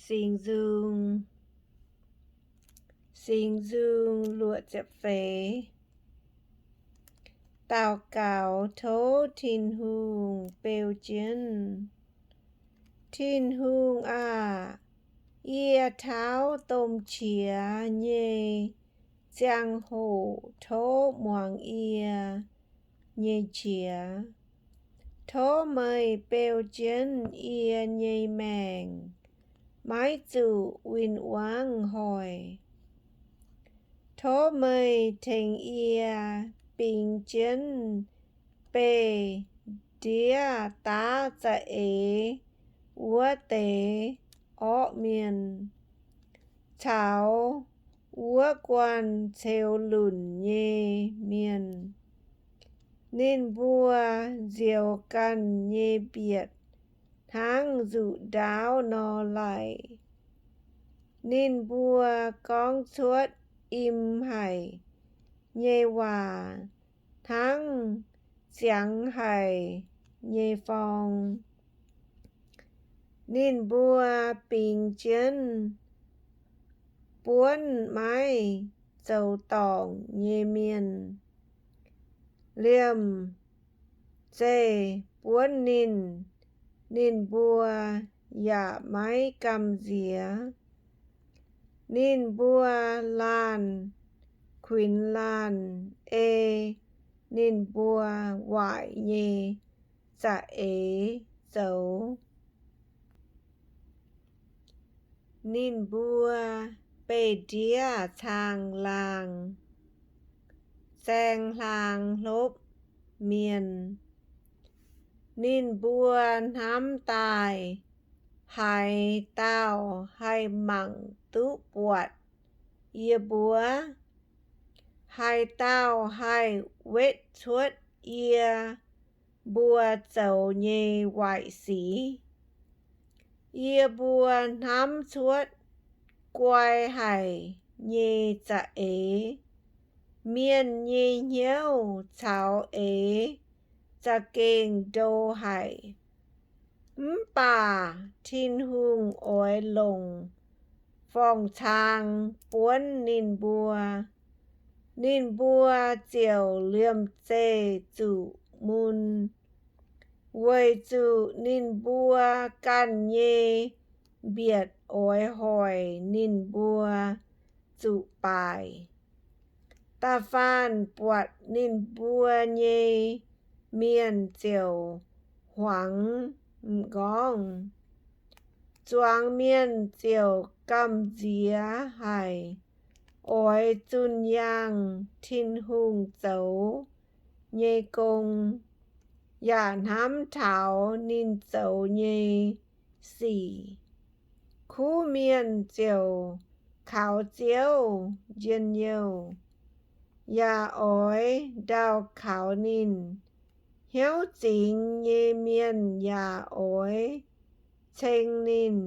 Singx Nzung, Singx Nzung luoqc ziepc feix. Daux gaux tov Tin-Hungh beu jienv. Tin-Hungh aah! Yie tauv domh qiex nyei ziangh hoc tov muangx yie nyei qiex. Tov meih beu jienv yie nyei maengc, maiv zuqc win-wangv hoic. Tov meih tengx yie bingx jienv beih ndiev daav za'eix wuov deix orqv mienh, caux wuov guanh ceux lunc nyei mienh. Ninh mbuo nzioux ganh nyei mbietc hnangv nzuqc ndaauv nor laih. Ninh mbuo gorngv cuotv im haic nyei waac hnangv ziangx haic nyei forng. Ninh mbuo bingx jienv buonv maiv zoux dorngc nyei mienh, liemh zeih buonv ninh, ninh mbuo yaac maiv gamh nziex. Ninh mbuo laanh kuinx laanh ei ninh mbuo waaic nyei za'eix zoux. Ninh mbuo beih ndiev caangh laangh, zaeng hlaang hlopv mienh. Ninh mbuo hnamv daaih, Haaix dauh haih mangc duqv buatc yie mbuo? Haaix dauh haih wetv cuotv yie mbuo zoux nyei waaic sic? Yie mbuo hnamv cuotv guai haic nyei za'eix, mienh nyei hnyouv caux eix za'gengh ndo haic. Mv baac Tin-Hungh oix longc forng-cang buonv ninh mbuo. Ninh mbuo ziouc liemh zeih zuqc mun, weic zuqc ninh mbuo ganh nyei mbietc oix hoic ninh mbuo zuqc baaic. Da'faanh buatc ninh mbuo nyei mienh ziouc hmuangx m'nqorngv. Zuangx mienh ziouc gamh nziex haic, oix zunh yaangh Tin-Hungh zoux nyei gong, yaac hnamv taux ninh zoux nyei sic. Kuv mienh ziouc kaux Ziouv njien-youh, yaac oix ndau kaux ninh. Hnyouv zingx nyei mienh yaac oix ceng ninh.